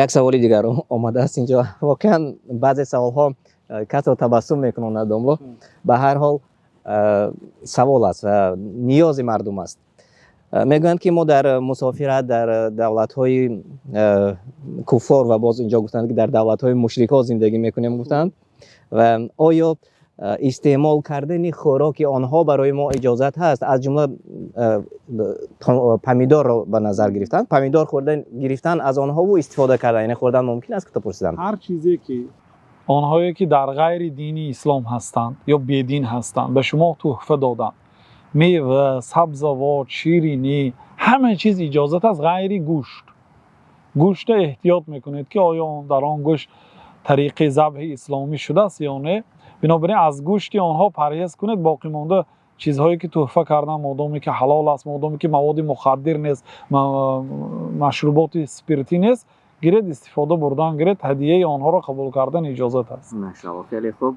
Як саволи дигар омадааст инҷо. Воқеан, баъзе саволҳо касро табассум мекунонад, домло. Ба ҳар ҳол, савол аст ва ниёзи мардум аст. Мегӯянд, ки мо дар мусофират дар давлатҳои куффор ва боз инҷо гуфтанд, ки дар давлатҳои мушрикҳо зиндагӣ мекунем, гуфтанд, ва оё истеъмол кардани хӯроки онҳо барои мо иҷозат ҳаст? Аз ҷумла помидорро ба назар гирифтан, помидор хӯрдан, гирифтан аз онҳову истифода кардан, яъне хӯрдан мумкин аст, ки пурсидам. Ҳар чизе ки онҳое ки дар ғайри дини ислом ҳастанд ё бедин ҳастанд, ба шумо туҳфа доданд, мева, сабзавот, ширинӣ, ҳама чиз иҷозат аст, ғайри гӯшт. Гӯшта эҳтиёт мекунед, ки оё дар он гӯшт тариқи забҳи исломӣ шудааст ё не. Бинобар ин аз гӯшти онҳо парҳез кунед. Боқимонда чизҳое ки туҳфа кардан, модоме ки ҳалол аст, модоме ки маводи мухаддир нест, машруботи спиртӣ нест, гиред, истифода бурдан гиред, ҳадияи онҳоро қабул кардан иҷозат аст. Машаалло, хеле хуб.